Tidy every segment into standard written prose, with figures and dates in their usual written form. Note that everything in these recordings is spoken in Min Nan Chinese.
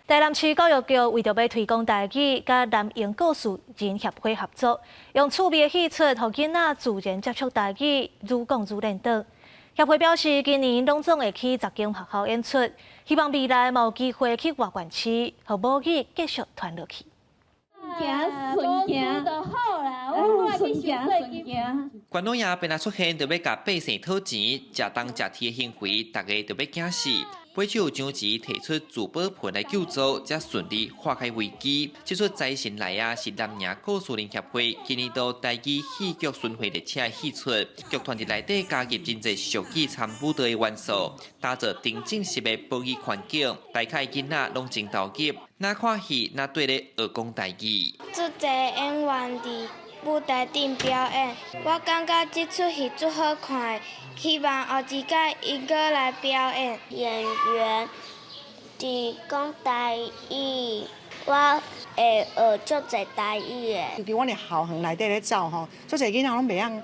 台南市教育局為著欲推廣台語，佮南瀛故事人協會合作，用趣味的戲出，予囡仔自然接觸台語，愈講愈練轉。協會表示，今年攏總會去10間學校演出，希望未來嘛有機會去外縣市，予母語繼續傳落去。行順行就好啦，我順行順行。關老爺變來出現，就欲共百姓討錢，食東食鐵的行為，大家就欲驚死。尾手張錢提出自保盆來救助，才順利化解危機。這齣財神來啊，是南瀛故事人協會今年度台語戲劇巡迴列車的戲出，劇團佇內底加入真濟俗語摻舞蹈的元素，打造沉浸式的母語環境，大家囡仔攏真投入，若看戲若綴咧學講台語。足濟演員佇舞台頂表演，我感覺這齣戲足好看的，希望後一擺𪜶閣來表演。演員佇講台語，我會學足濟台語的。佇阮的校園內底咧走吼，足濟囡仔攏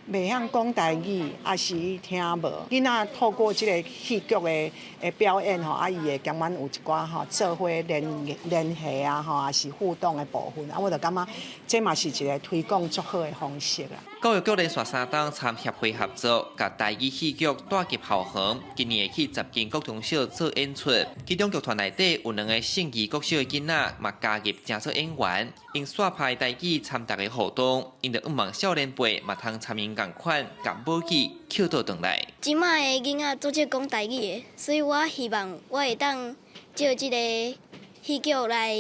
袂曉講台語，抑是聽無。囡仔透過這個戲劇的表演吼，啊，伊會感覺有一寡吼做伙聯繫啊吼，抑是互動的部分。啊，我就感覺這嘛是一個推廣足好的方式啦。教育局連續三冬參協會合作，共台語戲劇帶入校園。今年會去10間國中小做演出，其中劇團內底有兩個信義國小的囡仔嘛加入成做演員，用煞拍台語參大家互動，𪜶就向望少年輩嘛通參𪜶仝款，共母語抾倒轉來。這擺的囡仔足少講台語的，所以我希望我會當藉這個戲劇來，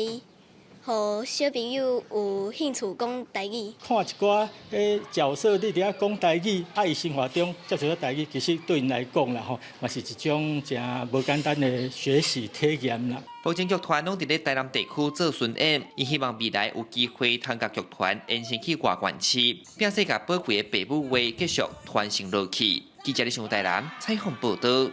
予小朋友有興趣講台語。看一寡彼角色佇遐講台語，啊，伊生活中接觸到台語，其實對𪜶來講啦吼，嘛是一種誠無簡單的學習體驗啦。目前劇團攏佇咧台南地區做巡演，伊希望未來有機會通共劇團延伸去外縣市，並且共寶貴的爸母話繼續傳承落去。記者李上台南採訪報導。